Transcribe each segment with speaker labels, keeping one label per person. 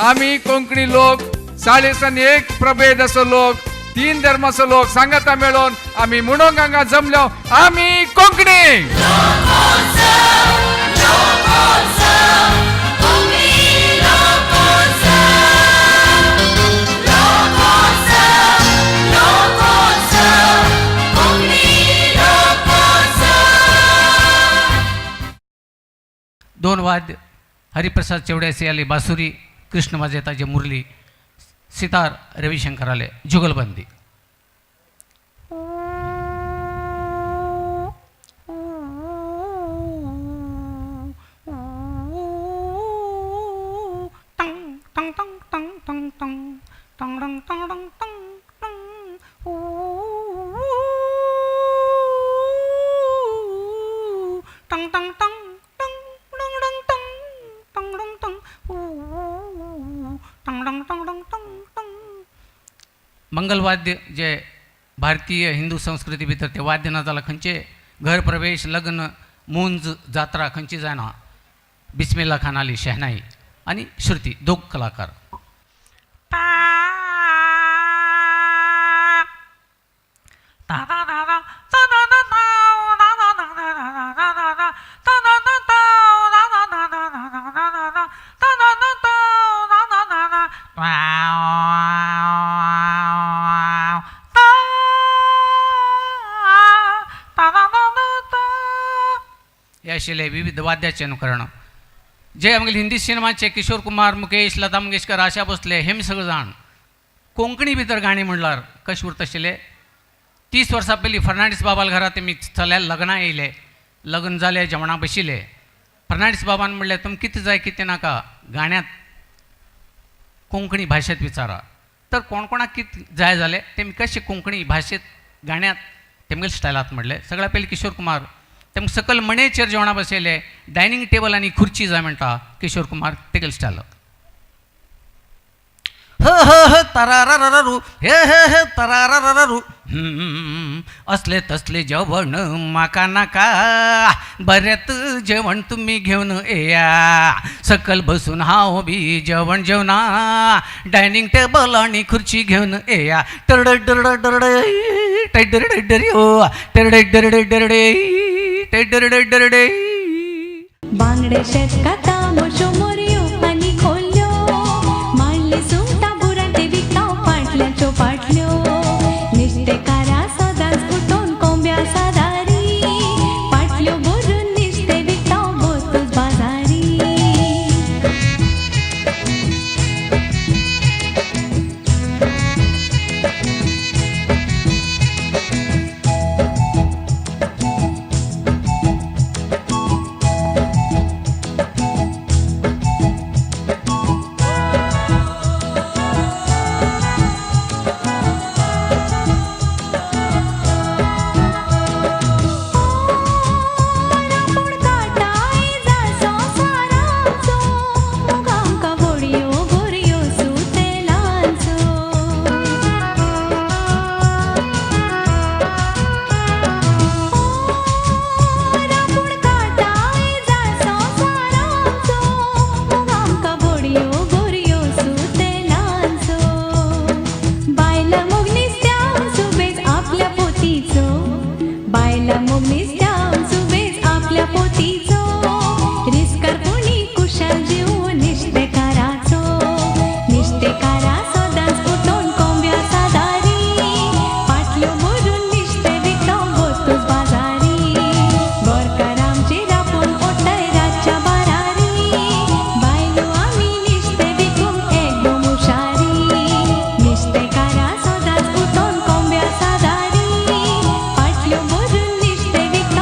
Speaker 1: आमी कोंकणी लोक 40 एक प्रभेद असो लोक, 3 धर्माचो लोक सांगाता मेळोन आमी म्हणूंक हांगा जमलो. आमी कोंकणी.
Speaker 2: दोन वाद्य हरिप्रसाद चेवड्याचे आले बासुरी, कृष्ण वाजेताचे मुरली, सितार रविशंकर आले, जुगलबंदी. टंग टंग टंग टंग टंग टंग टंग टंग टंग टंग टंग ऊ टंग टंग टंग टंग टंग टंग टंग टंग टंग टंग ऊ टंग टंग टंग टंग टंग टंग. मंगलवाद्य जे भारतीय हिंदू संस्कृती भितर ते वाद्य ना जाल्यार खंयचे घर प्रवेश, लग्न, मुंज, जात्रा खंयची जायना. बिस्मिल्ला खान आली शेहनाई आणि श्रुती, दोग कलाकार. हे आशिल्ले विविध वाद्याचे अनुकरण. जे आमगेले हिंदी सिनेमाचे किशोर कुमार, मुकेश, लता मंगेशकर, आशा भोसले हे सगळे जाण कोंकणी भितर गाणी म्हणल्यार कशें उरता आशिल्लें. 30 वर्सां पयलीं फर्नांडीस बाबाल घरा तेमी चल्यार लग्नां येयले. लग्न जालें, जेवणाक बशिल्ले. फर्नांडीस बाबान म्हणलें, तुमकां कितें जाय कितें नाका गाण्यांत कोंकणी भाशेंत विचारा. तर कोण कोणाक कितें जाय जालें तेमी कशें कोंकणी भाशेंत गाण्यांत तेमगेले स्टायलांत म्हणलें. सगळ्या पयलीं किशोर कुमार, तेमकां सकयल मणेचेर जेवणां बसयलें, डायनींग टेबल आनी खुर्ची जाय म्हणटा किशोर कुमार तेगेले स्टायल. ह ह ह तरारररू, हे हे हे तरारररू, असले तसले जेवण माका नाका, बऱ्यात जेवण तुम्ही घेवन येया. सकल बसून हांव बी जेवण जेवना, डायनिंग टेबल आणि खुर्ची घेवन येया. टरड डरड डरड टडर डर हो टरड डरड डरडे टडर डरडे.
Speaker 3: बांगडे शेतकाता मोशो मोरयो आनी खोल्यो, मांडली सुंगटां बुरांटे विकता पाटल्यांच्यो पाटल्यो. नुस्तेकारा सदांच उठोवन कोंब्या सादारी, पाटल्यो भरून नुस्तें विकता बोतूच बाजारी. आपूण काटाय जा संवसाराचो, आमकां व्हडयो बोरयो सुतेलांचो. आपूण काटाय जा संवसाराचो, आमकां व्हडयो बोरयो सुतेलांचो. बायलां मोग नुस्त्या सुबेज आपल्या पोतीचो, बायलां मोग नुस्त्या सुबेज आपल्या पोतीचो. रिस्कार कोणी कुशाल जीव नुस्तेकाराचो, नुस्तेकारा सदांच उठोवन कोंब्या सादारी, पाटल्यो भरून नुस्तें विकता वतूच बाजारी. गोरकार आमचे रापोवन ओडटाय रातच्या बारारी, बायलो आमी नुस्तें विकूंक एकदम हुशारी. नुस्तेकारा सदांच उठोवन कोंब्या सादारी, पाटल्यो भरून नुस्तें विकता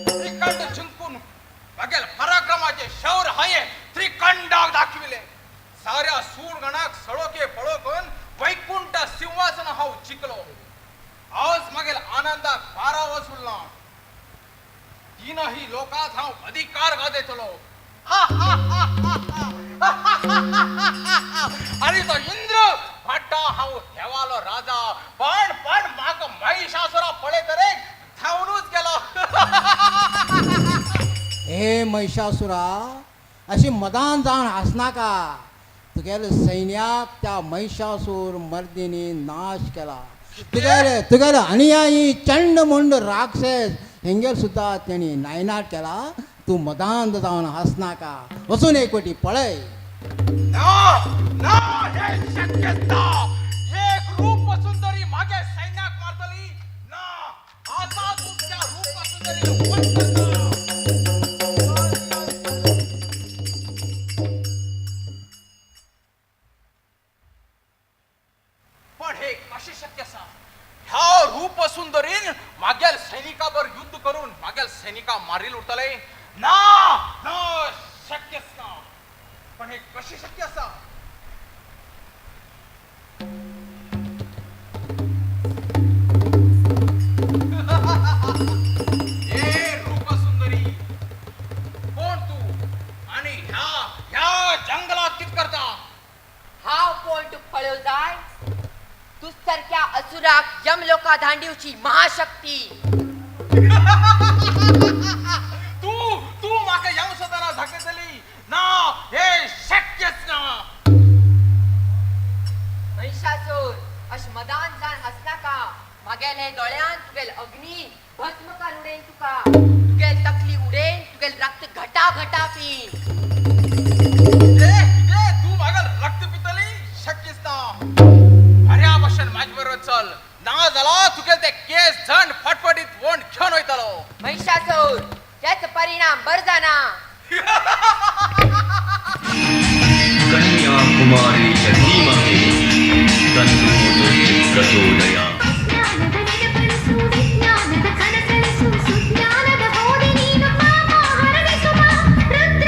Speaker 4: त्रिखंड जिंकून म्हागेल पराक्रमाचे शौर्य हांवें त्रिखंडाक दाखविले. साऱ्या सूरगणाक सळोके पळोवन वैकुंठ सिंहासन हांव जिखलो. आज म्हागेल आनंदाक पारावस उरला. तीनही लोकांत हांव अधिकार गाजयतलो. आनी तो इंद्र म्हणटा हांव देवालो राजा, पण पण म्हाका महिषासुरा पळयतरे धांवनूच गेलो.
Speaker 5: हे महिषासुरा, अशी मदान जावन हांसनाका. तुगेले सैन्याक त्या महिषासूर मर्दीनी नाश केला. तुगेले तुगेले अनुयायी चंड मुंड राक्षस हेंगेर सुद्दां तेणी नायनाट केला. तूं मदांत जावन हांसनाका, वचून एक वटी पळय.
Speaker 4: ना ना, हे शक्यच ना. एक रूप सुंदरी मागे सैन्याक मारतली ना. आता तुमच्या रूप सुंदरी वध करता. पण हे कशें शक्य आसा? ह्या रूपसुंदरीन मागेल सैनिकाबर युद्ध करून मागेल सैनिका मारील उरतले ना. ना, शक्यच ना. पण हे कशें शक्य आसा? हे रूपसुंदरी, कोण तू आणि ह्या ह्या जंगलात कित करता?
Speaker 6: हांव कोण तुका पळोवं जाय? तुज सारक्या असुराक यमलोका धांडिवची महाशक्ती.
Speaker 4: तू तू म्हाका यमसदना दाखयतली ना. हे शक्यच ना.
Speaker 6: महिषासूर, अश मदान जावन हसनाका. म्हागेले दोळ्यान तुगेल अग्नी भस्म कर उडयन तुका. तुगेल तकली उडयन, तुगेल रक्त घटा घटा पीन.
Speaker 4: ए ए, तू म्हाका रक्त पितली? शक्यच ना. बऱ्या भशेन म्हाजे बरोबर चल, ना जाल्यार तुगेले ते केस झंड फटफटीत वण घेवन वयतलो.
Speaker 6: महिषासूर, त्याच परिणाम बर जाना.
Speaker 7: कन्याकुमारी च धीमहि तन्नो दुर्गे प्रचोदयात्.
Speaker 3: ಜ್ಞಾನದ ನೆನಪಡಿಸು, ವಿಜ್ಞಾನದ ಕನಸಲಿಸು, ಸುಜ್ಞಾನದ ಹೋದೆ ನೀನು ಪಾಪ ಹರಡಿಸುವ ರುದ್ರ.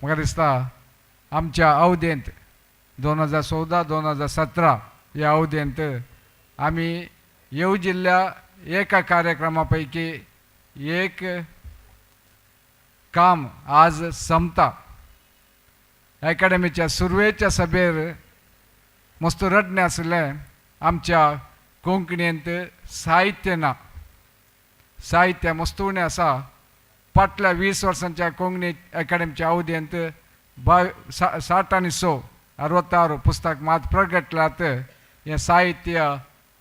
Speaker 1: म्हाका दिसता आमच्या अवधेंत 2014 2017 ह्या अवधेंत आमी येवजिल्ल्या एका कार्यक्रमा पैकी एक काम आज संपता. एकाडेमीच्या सुरवेच्या सभेर मस्त रडणें आसलें, आमच्या कोंकणींत साहित्य ना, साहित्य मस्त उणें आसा. फाटल्या 20 वर्सांच्या कोंकणी एकाडेमीच्या अवधेंत 60 आनी 6 66 पुस्तक मात प्रगटलात. हें साहित्य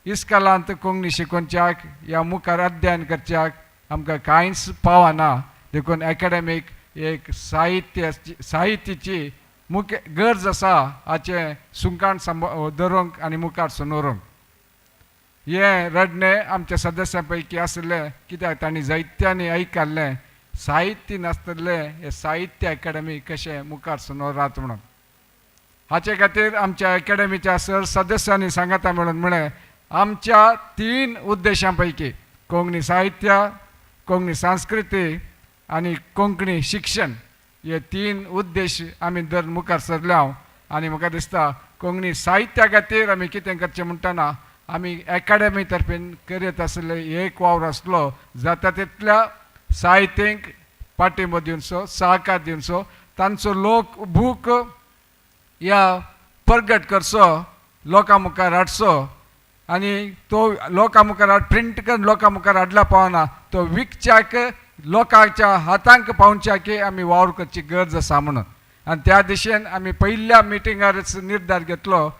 Speaker 1: इस्कॉलांत कोंकणी शिकोवच्याक ह्या मुखार अध्ययन करच्याक आमकां कांयच पावना. देखून एकाडेमीक एक साहित्याची मुख्य गरज आसा हाचें सुंकाण धरूंक आनी मुखार सरून हें रडणें आमच्या सदस्यां पैकी आसलें, कित्याक तांणी जायत्यांनी आयकल्लें साहित्य नासतलें हें साहित्य एकाडेमी कशें मुखार सरून रात म्हणून. हाचे खातीर आमच्या एकाडेमीच्या सर सदस्यांनी सांगाता म्हणून म्हळें, आमच्या 3 उद्देशां पैकी कोंकणी साहित्य, कोंकणी संस्कृती आनी कोंकणी शिक्षण हे 3 उद्देश आमी दर मुखार सरल्या. आनी म्हाका दिसता कोंकणी साहित्या खातीर आमी कितें करचें म्हणटना आमी एकाडेमी तर्फेन करीत आसले एक वावर आसलो जाता तितल्या साहित्यीक पाठिंबो दिवचो, सहकार दिवचो, तांचो लोक बूक या प्रगट करचो, लोकां मुखार हाडचो आनी तो लोकां मुखार प्रिंट करून लोकां मुखार हाडला पावना तो विकच्याक लोकांच्या हातांक पावच्याक आमी वावर करची गरज आसा म्हणून. आनी त्या दिशेन आमी पयल्या मिटिंगारच निर्धार घेतलो,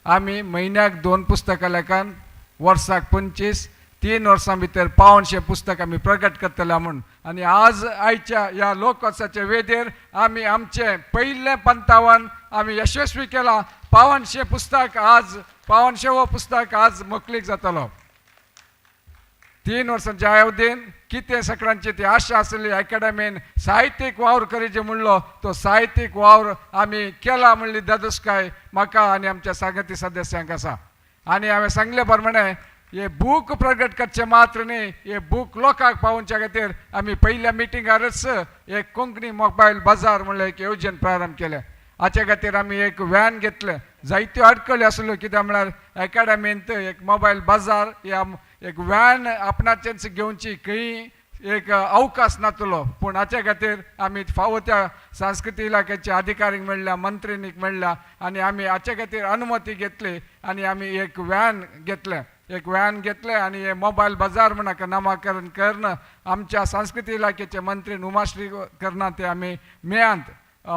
Speaker 1: आमी म्हयन्याक 2 पुस्तकां लेखान वर्साक 25, 3 वर्सां भितर 500 पुस्तक आमी प्रगट करतले म्हूण. आनी आज आयच्या ह्या लोकोत्सवाच्या वेदेर आमी आमचें पयलें 55 आमी यशस्वी केलां. 500 पुस्तक आज, 500 हो पुस्तक आज मोकळीक जातलो. 3 वर्सांच्या अवधीन कितें सगळ्यांची ती आशा आसली एकाडेमीन साहित्यीक वावर करीचे म्हणलो तो साहित्यीक वावर आमी केला म्हणली दादोसकाय म्हाका आनी आमच्या सांगती सदस्यांक आसा. आनी हांवें सांगले प्रमाणे हे बूक प्रगट करचें मात्र न्ही, हे बूक लोकांक पावोवच्या खातीर आमी पयल्या मिटिंगारच एक कोंकणी मोबायल बाजार म्हणल्यार एक येवजण प्रारंभ केलें. हाचे खातीर आमी एक व्हॅन घेतलें. जायत्यो अडकळी आसल्यो, कित्याक म्हळ्यार एकाडेमींत एक मोबायल बाजार ह्या एक व्हॅन आपणाचेंच घेवची खंय एक अवकाश नातलो. पूण हाचे खातीर आमी फावो त्या सांस्कृतीक इलाख्याच्या अधिकारींक मेळ्ळ्या, मंत्रिणीक मेळ्ळ्या आनी आमी हाचे खातीर अनुमती घेतली आनी आमी एक व्हॅन घेतलें. एक व्हॅन घेतलें आनी हे मोबायल बाजार म्हण हाका नामाकरण करून आमच्या सांस्कृतीक इलाख्याचे मंत्री उमाश्री करना ते आमी मेयांत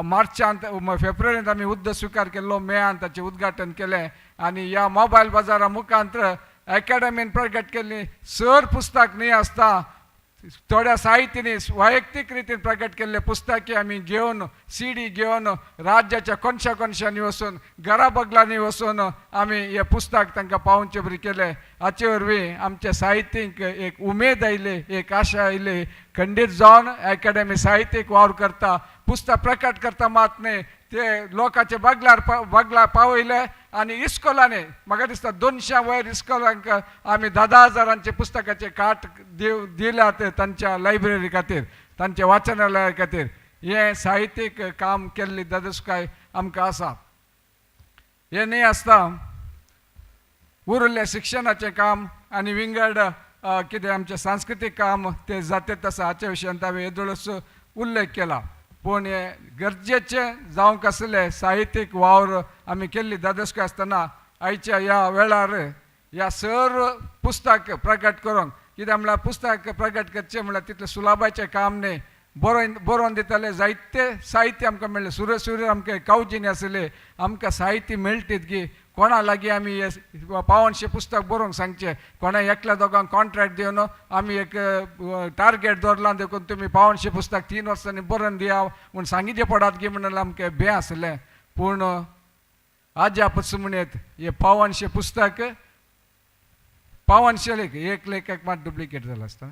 Speaker 1: मार्चांत फेब्रुवारींत आमी उद्द स्विकार केल्लो, मेयांत ताचें उद्घाटन केलें. आनी ह्या मोबायल बाजारा मुखांत एकाडेमीन प्रगट केल्ली सर पुस्तक न्ही आसता थोड्या साहित्यांनी वैयक्तीक रितीन प्रगट केल्ले पुस्तके आमी घेवन CD घेवन राज्याच्या कोनशा कोनशांनी वचून घरा बगलांनी वचून आमी हे पुस्तक तांकां पावोवचे बरी केले. हाचे वरवीं आमच्या साहित्यींक एक उमेद आयली, एक आशा आयली. खंडीत जावन एकाडेमी साहित्यीक वावर करता, पुस्तक प्रकट करता मात न्ही, ते लोकांचे बगलार बगला पावयले आनी इस्कोलांनी म्हाका दिसता 200 वयर इस्कोलांक आमी 10 हजारांचे पुस्तकाचे काट दिल्यात तांच्या लायब्ररी खातीर, तांच्या वाचनालया खातीर. हें साहित्यीक काम केल्ली दादोसकाय आमकां आसा. हें न्ही आसता उरिल्लें शिक्षणाचें काम आनी विंगड कितें आमचें सांस्कृतीक काम तें जातेत आसा. हाच्या विशयांत हांवें येदोळच उल्लेख केला. पूण हें गरजेचें जावंक आसलें साहित्यीक वावर आमी केल्ली दादोसकाय आसतना आयच्या ह्या वेळार ह्या सर्व पुस्तक प्रकट करूंक, कित्याक म्हणल्यार पुस्तक प्रकट करचें म्हणल्यार तितलें सुलभाचें काम न्ही. बरोवन दिताले जायते साहित्य आमकां मेळ्ळें. सुर आमकां कावजीनी आसले, आमकां साहित्य मेळटीत की कोणा लागीं आमी हे पावनशें पुस्तक बरोवंक सांगचें, कोणा एकल्या दोगांक कॉन्ट्रॅक्ट दिवन आमी एक टार्गेट दवरलां देखून तुमी पावनशें पुस्तक 3 वर्सांनी बरोवन दिया म्हूण सांगिचें पडात की म्हणून आमकां भंय आसलें. पूण आज्यापच म्हणयत हे पावनशें पुस्तक पावनशें लेख एक लेखक मात डुप्लिकेट जालो आसता.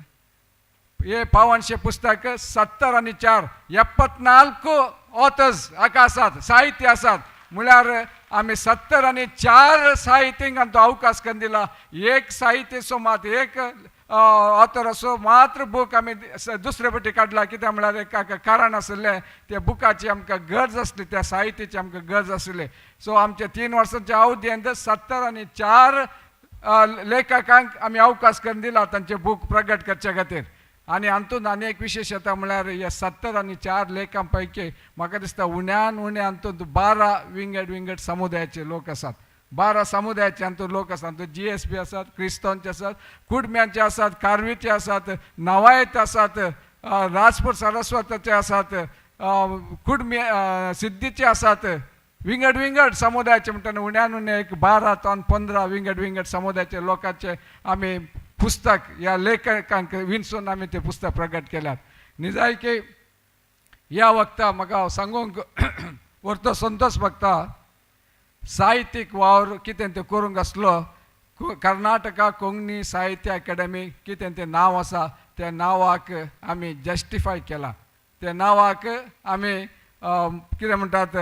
Speaker 1: हे पावनशें पुस्तक 70 आनी 4 74 ऑथर्स हाका आसात, साहित्य आसात. म्हळ्यार आमी 70 आनी 4 साहित्यिकांक तो अवकाश करून दिला. एक साहित्याचो मात एक ऑथराचो मात्र बूक आमी दुसरे पटी काडला. कित्याक म्हळ्यार एक कारण आशिल्लें, त्या बुकाची आमकां गरज आसली, त्या साहित्याची आमकां गरज आशिल्ली. सो आमच्या 3 वर्सांच्या अवधींत 70 आनी 4 लेखकांक आमी अवकाश करून दिला तांचे बूक प्रगट करचे खातीर. आनी हातूंत आनी एक विशेश येता म्हळ्यार ह्या 70 आनी 4 लेखां पैकी म्हाका दिसता उण्यान उणे हातूंत 12 विंगड विंगड समुदायाचे लोक आसात. 12 समुदायाचे हातूंत लोक आसात. हातूंत GSB आसात, क्रिस्तांवचे आसात, कुडम्यांचे आसात, कारवीचे आसात, नवायत आसात, राजपूत सरस्वताचे आसात, कुडमी सिद्धीचे आसात. विंगड विंगड समुदायाचे म्हणटा उण्यान उणे एक 12 ते 15 विंगड विंगड समुदायाचे लोकांचे आमी पुस्तक ह्या लेखकांक विंचून आमी ते पुस्तक प्रकट केल्यात. निजायकी ह्या वखता म्हाका सांगूंक व्हरतो संतोश भोगता. साहित्यीक वावर कितें तें करूंक आसलो कर्नाटका कोंकणी साहित्य अकाडेमी कितें तें नांव आसा त्या नांवाक आमी जस्टिफाय केलां. त्या नांवाक आमी कितें म्हणटात,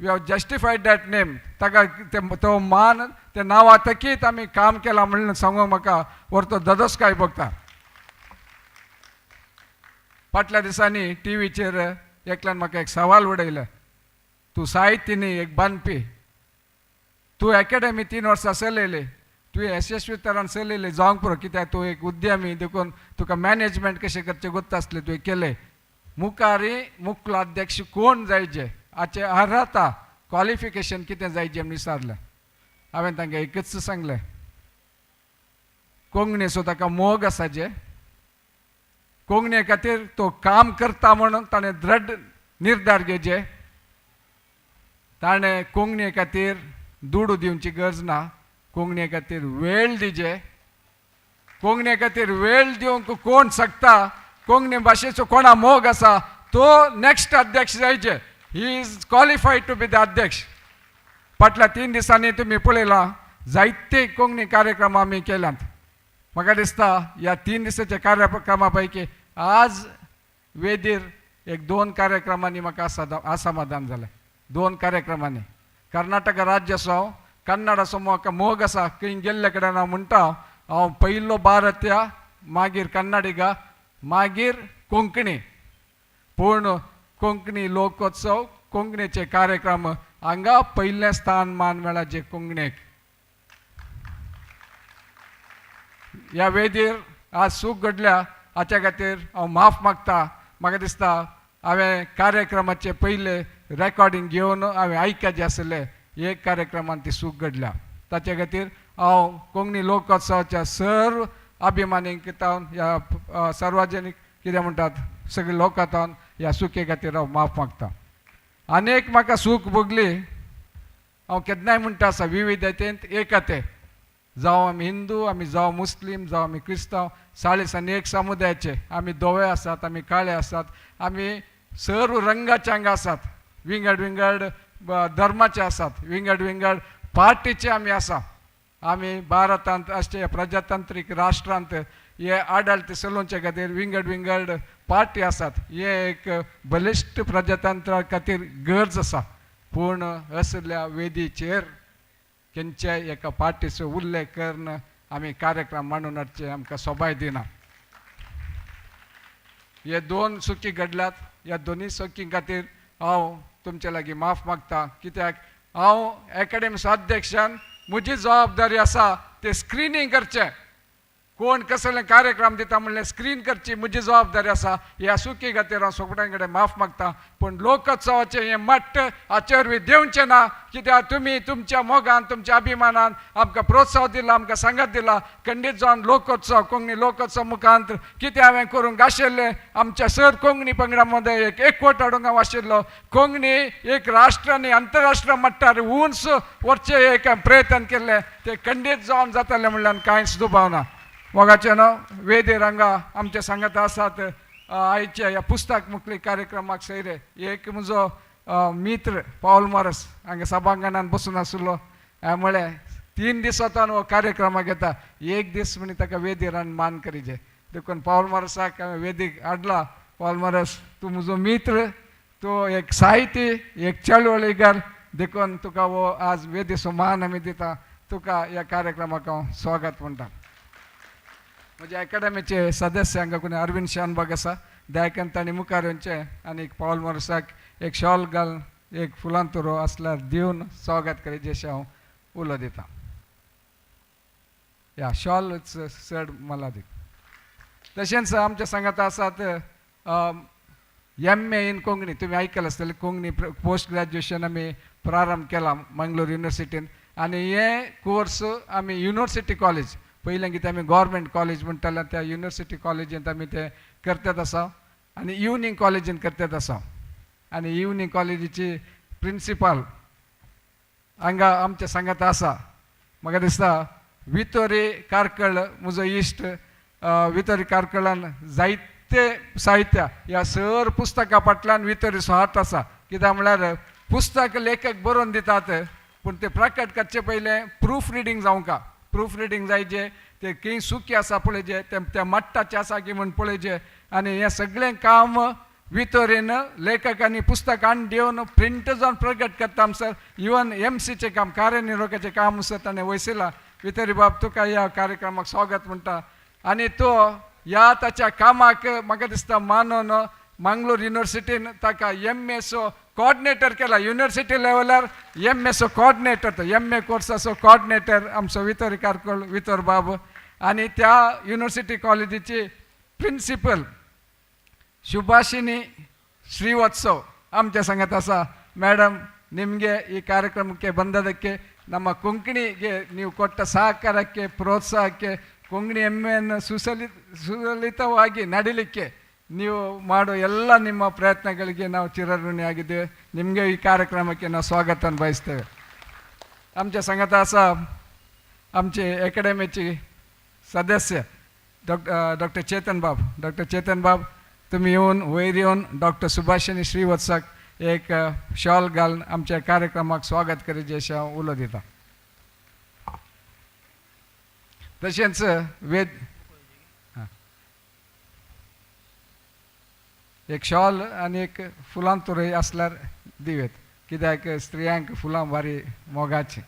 Speaker 1: we have justified that name. ताका तो मान त्या नांवा तकीत आमी काम केलां म्हणून सांगूंक म्हाका व्हरतो ददोसकाय भोगता. फाटल्या दिसांनी टिवीचेर एकल्यान म्हाका एक सवाल उडयलें, तूं साहित्य न्ही एक बांदपी, तूं एकेडमी 3 वर्सां चलयली, तुवें यशस्वी तरान चलयली जावंक पुरो, कित्याक तूं एक उद्यमी देखून तुका मॅनेजमेंट कशें करचें गोत्त आसलें, तुवें केलें. मुखारी मुखलो अध्यक्ष कोण जायचे हाचें अर्हता क्वॉलिफिकेशन कितें जायचें म्हूण विचारलें. हांवें तांकां एकच सांगलें, कोंकणीचो ताका मोग आसा, जे कोंकणी खातीर तो काम करता म्हणून ताणें दृढ निर्धार घेवचे. ताणें कोंकणी खातीर दुडू दिवची गरज ना, कोंकणी खातीर वेळ दिजे. कोंकणी खातीर वेळ दिवंक कोण शकता, कोंकणी भाशेचो कोणा मोग आसा तो नेक्स्ट अध्यक्ष जायचे. He is qualified to be the अध्यक्ष. फाटल्या 3 दिसांनी तुमी पळयलां जायते कोंकणी कार्यक्रम आमी केल्यात. म्हाका दिसता ह्या 3 दिसाच्या कार्यक्रमा पैकी आज वेदीर एक 2 कार्यक्रमांनी म्हाका असमाधान जालें. 2 कार्यक्रमांनी कर्नाटक राज्याचो हांव कन्नडाचो म्हाका मोग आसा, खंय गेल्ले कडेन हांव म्हणटा हांव पयलो भारतीय, मागीर कन्नडिगा, मागीर कोंकणी. पूण कोंकणी लोकोत्सव कोंकणीचे कार्यक्रम हांगा पयलें स्थान मान मेळ्ळा जे कोंकणीक. ह्या वेदीर आज सूख घडल्या हाच्या खातीर हांव माफ मागता. म्हाका दिसता हांवें कार्यक्रमाचे पयले रेकॉर्डिंग घेवन हांवें आयकचें आसलें, एक कार्यक्रमान ती सूख घडल्या. ताचे खातीर हांव कोंकणी लोकोत्सवाच्या सर्व अभिमानींक तावन ह्या सार्वजनीक कितें म्हणटात सगळे लोकां तावन ह्या सुके खातीर हांव माफ मागता. आनी एक म्हाका सूख भोगली, हांव केन्नाय म्हणटा आसा विविधतेंत एकते, जावं आमी हिंदू, आमी जावं मुस्लीम, जावं आमी क्रिस्तांव, 40 आनी 1 समुदायाचे, आमी धवे आसात, आमी काळे आसात, आमी सर्व रंगाचे हांगा आसात, विंगड विंगड धर्माचे आसात, विंगड विंगड पार्टीचे आमी आसा. आमी भारतांत अशे प्रजातांत्रीक राष्ट्रांत हे आडळते चलोवचे खातीर विंगड विंगड पार्टी आसात. हे एक बलिश्ट प्रजातंत्रा खातीर गरज आसा. पूण असल्या वेदीचेर खंयच्याय एका पार्टीचो उल्लेख करून आमी कार्यक्रम मांडून हाडचे आमकां सोबाय दिना. हे दोन चुकी घडल्यात, ह्या दोनूय चुकी खातीर हांव तुमचे लागीं माफ मागता, कित्याक हांव एकाडेमीचो अध्यक्षान म्हजी जबाबदारी आसा ते स्क्रिनींग करचें, कोण कसले कार्यक्रम दिता म्हणल्यार स्क्रीन करची म्हजी जबाबदारी आसा. ह्या चुकी खातीर हांव सगळ्यां कडेन माफ मागता, पूण लोकोत्सवाचें हें मट्ट हाचे वरवीं देंवचें ना, कित्याक तुमी तुमच्या मोगान तुमच्या अभिमानान आमकां प्रोत्साहन दिला, आमकां सांगात दिला. खंडीत जावन लोकोत्सव कोंकणी लोकोत्सव मुखांत कितें हांवें करूंक आशिल्लें, आमच्या सर कोंकणी पंगडा मदें एक एकवट हाडूंक हांव आशिल्लो. कोंकणी एक राष्ट्र आनी अंतरराष्ट्रीय मट्टार उंच व्हरचें एक प्रयत्न केल्लें, तें खंडीत जावन जातलें म्हणल्यार कांयच दुबाव ना. मोगाचें न्हू वेदी रंगा आमचे सांगात आसात आयच्या ह्या पुस्तक मुखली कार्यक्रमाक सयरे एक म्हजो मित्र पावल मोरस हांगा सभांगणान बसून आशिल्लो. हांवें म्हळें 3 दीस वतान हो कार्यक्रमाक येता, एक दीस म्हणी ताका वेदीरान मान करीजे, देखून पावल मोरसाक हांवें वेदीक हाडला. पावल मोरस तूं म्हजो मित्र, तूं एक साहित्य एक चळवळीकार, देखून तुका हो आज वेदीचो मान आमी दिता, तुका ह्या कार्यक्रमाक हांव स्वागत म्हणटा. म्हज्या एकाडेमीचे सदस्य हांगा कोणी अरविंद शानबाग आसा, दयाकन तांणी मुखार येवचें आनी एक पावल मोरसाक एक शॉल घाल एक फुलां तुरो आसल्यार दिवन स्वागत करीत अशें हांव उलो दितां. ह्या शॉलच चड मला दी. तशेंच आमच्या सांगात आसात एम ए इन कोंकणी, तुमी आयकलां आसतलें. कोंकणी पोस्ट ग्रॅज्युएशन आमी प्रारंभ केला मंगलोर युनिवर्सिटीन, आनी हे कोर्स आमी युनिवर्सिटी कॉलेज पयलें कितें आमी गव्हर्मेंट कॉलेज म्हणटाले त्या युनिवर्सिटी कॉलेजींत आमी ते करतात आसा आनी इवनींग कॉलेजींत करतात आसा. आनी इवनींग कॉलेजीची प्रिंसिपाल हांगा आमच्या सांगात आसा. म्हाका दिसता वितोरी कार्कळ म्हजो इश्ट, वितोरी कार्कळान जायते साहित्य ह्या सर पुस्तकां फाटल्यान वितोरीचो हात आसा. कित्याक म्हळ्यार पुस्तक लेखक बरोवन दितात, पूण ते प्रकट करचे पयलें प्रूफ रिडींग जावंका, प्रूफ रिडींग जायचे, ते खंय सुकी आसा पळयचें, ते त्या मट्टाचें आसा की म्हूण पळयचें. आनी हें सगळें काम वितोरीन लेखकांनी पुस्तक हाडून दिवन प्रिंट जावन प्रकट करता आमसर इवन एम सीचें काम कार्यनिर्वाहकाचें काम आसा ताणें वयशिलां. वितोरी बाब तुका ह्या कार्यक्रमाक स्वागत म्हणटा. आनी तो ह्या ताच्या कामाक म्हाका दिसता मानून मंगलोर युनिवर्सिटीन ताका एम एसो कोऑर्डिनेटर केला. युनिवर्सिटी लेवलार एम एसो कोऑर्डिनेटर, तो एम ए कोर्साचो कोऑर्डिनेटर आमचो वितोरी कारकोळ वितोर बाब. आनी त्या युनिवर्सिटी कॉलेजीची प्रिंसिपल सुभाषिनी ಶ್ರೀವತ್ಸವ್ ಆಮच्या ಸಂಗತ ಆಸ. ಮೇಡಮ್, ನಿಮಗೆ ಈ ಕಾರ್ಯಕ್ರಮಕ್ಕೆ ಬಂದದಕ್ಕೆ, ನಮ್ಮ ಕೊಂಕಣಿಗೆ ನೀವು ಕೊಟ್ಟ ಸಹಕಾರಕ್ಕೆ, ಪ್ರೋತ್ಸಾಹಕ್ಕೆ, ಕೊಂಕಣಿ ಎಮ್ಮೆಯನ್ನು ಸುಲಲಿತವಾಗಿ ನಡಿಲಿಕ್ಕೆ ನೀವು ಮಾಡುವ ಎಲ್ಲ ನಿಮ್ಮ ಪ್ರಯತ್ನಗಳಿಗೆ ನಾವು ಚಿರಋಣಿಯಾಗಿದ್ದೇವೆ. ನಿಮಗೆ ಈ ಕಾರ್ಯಕ್ರಮಕ್ಕೆ ನಾವು ಸ್ವಾಗತವನ್ನು ಬಯಸ್ತೇವೆ. आमच्या संगत आसा आमचे एकेडमीची सदस्य डॉक्टर चेतन बाब. डॉक्टर चेतन बाब, तुमी येवन वयर येवन डॉक्टर सुभाषिनी श्रीवत्साक एक शॉल घालून आमच्या कार्यक्रमाक स्वागत करीत अशें हांव उलो दितां. तशेंच वेद एक शॉल आनी एक फुलां तुरय आसल्यार दिवेत, कित्याक स्त्रियांक फुलां भारी मोगाचीं.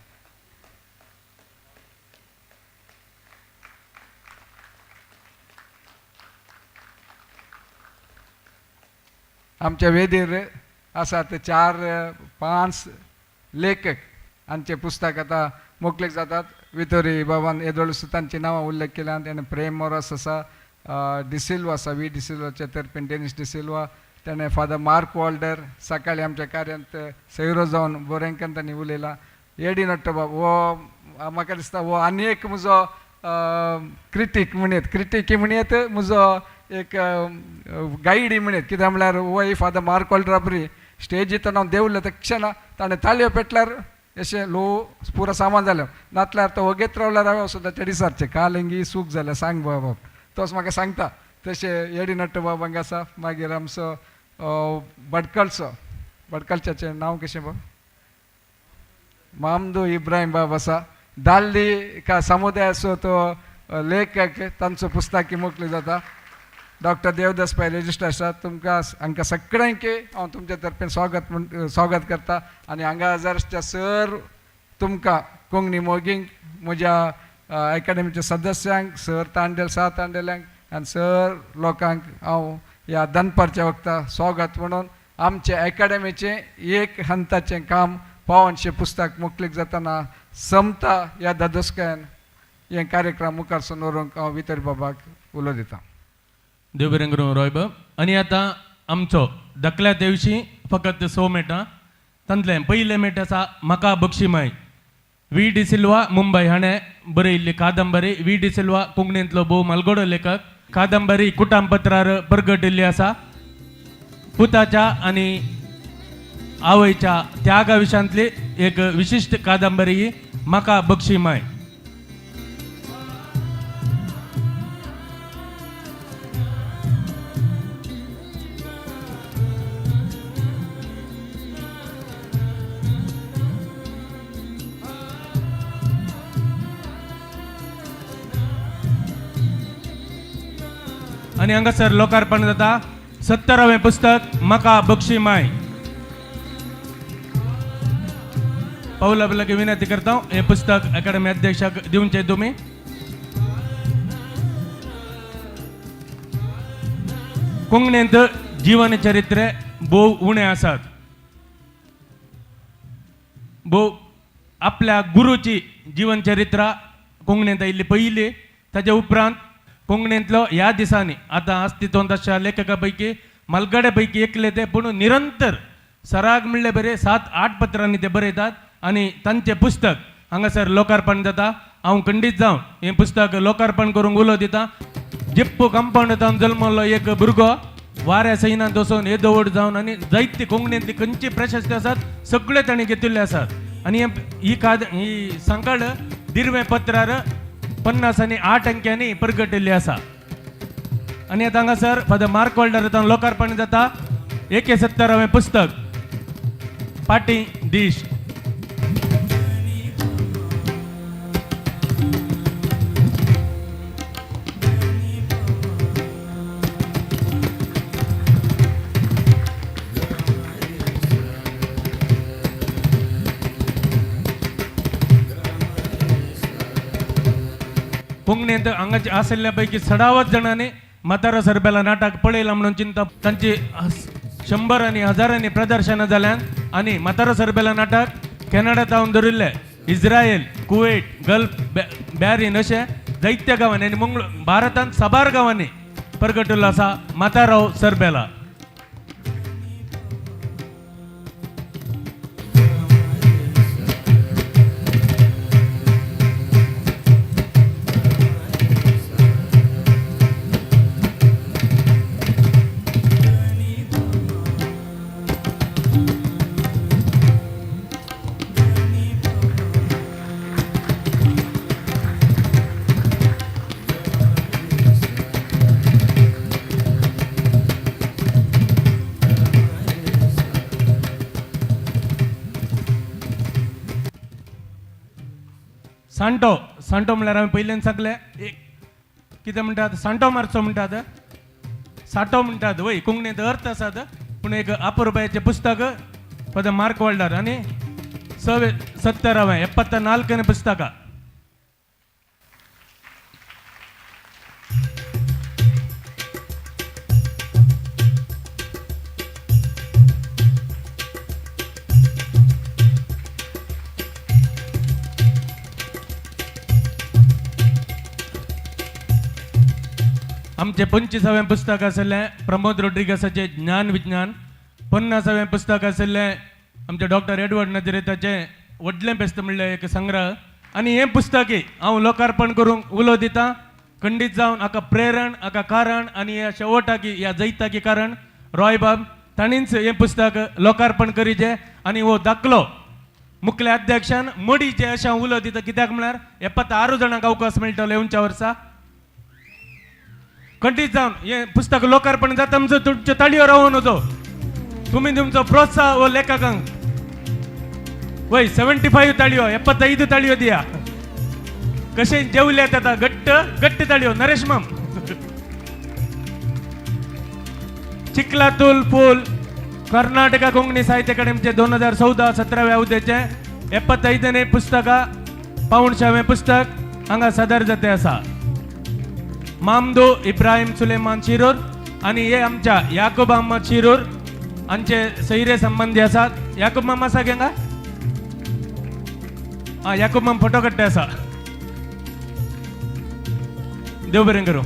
Speaker 1: आमच्या वेदीर आसात 4-5 लेखक, हांचे पुस्तक आतां मोकळीक जातात. वितोरी बाबान येदोळ तांची नांवां उल्लेख केल्या. तेणें प्रेम मोरस आसा, डिसिल्वा आसा, वी डिसिल्वाचे तर्फेन डेनिस डिसिल्वा, तेणें फादर मार्क वॉल्डर सकाळी आमच्या कार्यांत सैरो जावन बोरेंकन तांणी उलयलां. एडी नट्टो बाब हो म्हाका दिसता हो आनी एक म्हजो क्रिटीक म्हणयत, क्रिटीक म्हणयत, म्हजो एक गायडी म्हणयत. कित्याक म्हळ्यार हो फादर मार्क वॉल्डरा बरी स्टेजींत हांव देंवलें तक्षणा ताणें ताळयो पेटल्यार अशें लो पुरो सामान जालें, नातल्यार तो वगेत रावल्यार हांवें सुद्दां चेडिसारचें काल हिंगी सूख जालें सांग बाबा, तोच म्हाका सांगता. तशें एडी नट्टो बाब हांगा आसा. मागीर आमचो भटकळचो, भटकळच्याचें नांव कशें बाब, मामदू इब्राहिम बाब आसा. दाल्ली का समुदायाचो तो लेखक, तांचो पुस्तकी मोकळी जाता. डॉक्टर देवदास पै रजिस्टर आसा. तुमकां हांकां सगळ्यांक हांव तुमच्या तर्फेन स्वागत स्वागत करता. आनी हांगा जर सर तुमकां कोंकणी मोगींक, म्हज्या एकाडेमीच्या सदस्यांक, सर तांडेल सा तांडेल्यांक आनी सर लोकांक हांव ह्या दनपारच्या वखता स्वागत म्हणून आमचे एकाडेमीचें एक हंताचें काम पावनशें पुस्तक मुखलीक जातना समता ह्या दादोसकायन हे कार्यक्रम मुखार सून व्हरूंक हांव वितर बाबाक उलो दितां.
Speaker 8: देव बरें करूं रॉयबाब. आनी आतां आमचो धाकल्या तेवशी फकत 6 मिनटां तांतलें पयलें मिट आसा म्हाका बक्षीमाय वी डिसिल्वा मुंबय हाणें बरयल्ली कादंबरी. वी डिसिल्वा कोंकणींतलो भोव मालगडो लेखक. कादंबरी कुटांपत्रार परगटिल्ली आसा. पुताच्या आनी आवयच्या त्यागा विशयांतली एक विशिश्ट कादंबरी ही म्हाका बक्षीमाय. आनी हांगासर लोकार्पण जाता 70वें पुस्तक म्हाका बक्षीमाय. पावला लागीं विनंती करता हें पुस्तक अकादमी अध्यक्षाक दिवचें तुमी. कोंकणींत जीवन चरित्रे भोव उणें आसात. भोव आपल्या गुरूची जीवन चरित्रां कोंकणींत आयिल्ली पयली. ताजे उपरांत कोंकणींतलो ह्या दिसांनी आतां अस्तित्वांत आशिल्ल्या लेखका पैकी मालगड्या पैकी एकले ते, पूण निरंतर सराग म्हणले बरे 7-8 पत्रांनी ते बरयतात आनी तांचें पुस्तक हांगासर लोकार्पण जाता. हांव खंडीत जावन हें पुस्तक लोकार्पण करूंक उलो दिता. जिप्पू कंपाउंड जावन जल्मल्लो एक भुरगो वाऱ्या सैनांत वचून येदोवड जावन आनी जायती कोंकणींतली खंयची प्रशस्ती आसात सगळे तांणी घेतिल्ले आसात. आनी ही ही सांकळ दिरवें पत्रार 50 आनी 8 अंक्यांनी परगटिल्ली आसा. आनी आतां हांगासर फादर मार्क वॉल्डर आतां लोकार्पण जाता 71वें पुस्तक पाटी दीश. कोंकणींत हांगाचे आशिल्ल्या पैकी चडावत जाणांनी म्हातारो सरबेला नाटक पळयलां म्हणून चिंता. तांची 100 आनी हजारांनी प्रदर्शनां जाल्यान आनी म्हातारो सरबेला नाटक कॅनडा तावन धरिल्ले इस्रायल, कुवेट, गल्फ, बॅरीन अशें जायत्या गांवांनी आनी मंगळूर भारतांत साबार गांवांनी परगटिल्लो आसा म्हातारो सरबेला. सांटो सांटो म्हणल्यार आमी पयल्यान सांगलें एक कितें म्हणटात सांटो मारचो म्हणटात, साटो म्हणटात वय कोंकणींत अर्थ आसात, पूण एक अपुरबायेचें पुस्तक फादर मार्क वॉल्डर आनी 70वें 74 पुस्तकां. आमचें 25वें पुस्तक आशिल्लें प्रमोद रोड्रिगसाचें ज्ञान विज्ञान, 50वें पुस्तक आशिल्लें आमचें डॉक्टर एडवर्ड नजरेताचें व्हडलें पेस्त म्हणलें एक संग्रह. आनी हें पुस्तकय हांव लोकार्पण करूंक उलो दितां. खंडीत जावन हाका प्रेरण, हाका कारण आनी ह्या शेवटाकी ह्या जैताकी कारण रॉय बाब ताणींच हें पुस्तक लोकार्पण करीचें. आनी हो दाखलो मुखल्या अध्यक्षान मडीचें अशें हांव उलो दिता, कित्याक म्हळ्यार 76 जाणांक अवकाश मेळटलो येवच्या वर्सा. खंडीत जावन हें पुस्तक लोकार्पण जाता म्हणजे तुमच्यो ताळयो रावून वचो, तुमी तुमचो प्रोत्साह हो लेखकांक वय 75 ताळयो, 75 ताळयो दिया. कशें जेवल्यात आतां घट्ट घट्ट ताळयो. नरेश माम चिखलातूल फूल कर्नाटका कोंकणी साहित्य अकादेमीचे 2014 17व्या अवधेचे 75 पुस्तकां. पावणशावें पुस्तक हांगा सादर जाते आसा. मामदो इब्राहिम सुलेमान शिरूर आनी हे आमच्या याकूब अहमद शिरूर हांचे सैरे संबंदी आसात. याकूब मामा आसा हांगा? आं, याकूब माम फोटो काडटे आसा. देव बरें करूं.